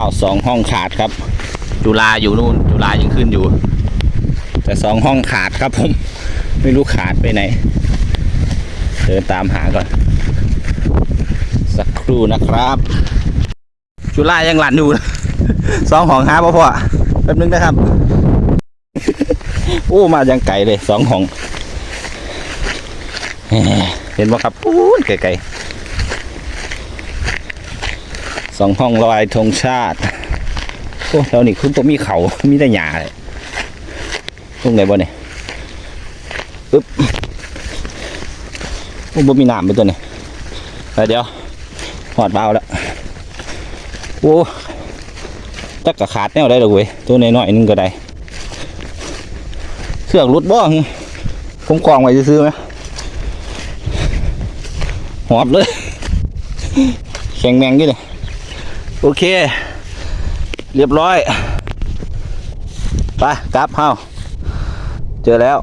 ອ້າວ ສອງຫ້ອງຂາດຄັບ. ຈຸລາຢູ່ນູ້ນ ຈຸລາຍັງຂຶ້ນຢູ່ ແຕ່ສອງຫ້ອງຂາດຄັບຜົມ ໄມ່ຮູ້ຂາດໄປໄຫນ. ເດີນຕາມຫາກ່ອນ ສັກຄູ່ນະຄັບ. ຈຸລາຍັງລັ່ນຢູ່ ສອງຫ້ອງຫາບໍ່ພໍ້. ແປັບໜຶ່ງເດີຄັບ. ໂອ້ ມາຢ່າງໄກເລີຍ ສອງຫ້ອງ. ເຫັນບໍ່ຄັບ? ປູ້ນໄກໆ ສອງຫ້ອງລອຍທົ່ງຊາດ. ໂອ້ ແຖວນີ້ຄືບໍ່ມີເຂົາ ມີແຕ່ຫຍ້າເລີຍ. ລົງໄດ້ບໍ່ນີ້? ອຶບ ໂອ້ ບໍ່ມີນ້ຳເລີຍຕົວນີ້. ແລ້ວດຽວ ຮອດບ່າວແລ້ວ. ໂອ້ ຈັກກະຂາດແນວໃດດອກເວີຍ ຕົວນ້ອຍໆໜຶ່ງກໍໄດ້. ເຊືອກຫຼຸດບໍ່? ຜົມຄອງໄວ້ຊື່ໆ ຫອບເລີຍ ແຂງແມງຢູ່ນີ້. ໂອເຄ ລຽບຮ້ອຍ ໄປກັບເຮົາ ເຈີແລ້ວ.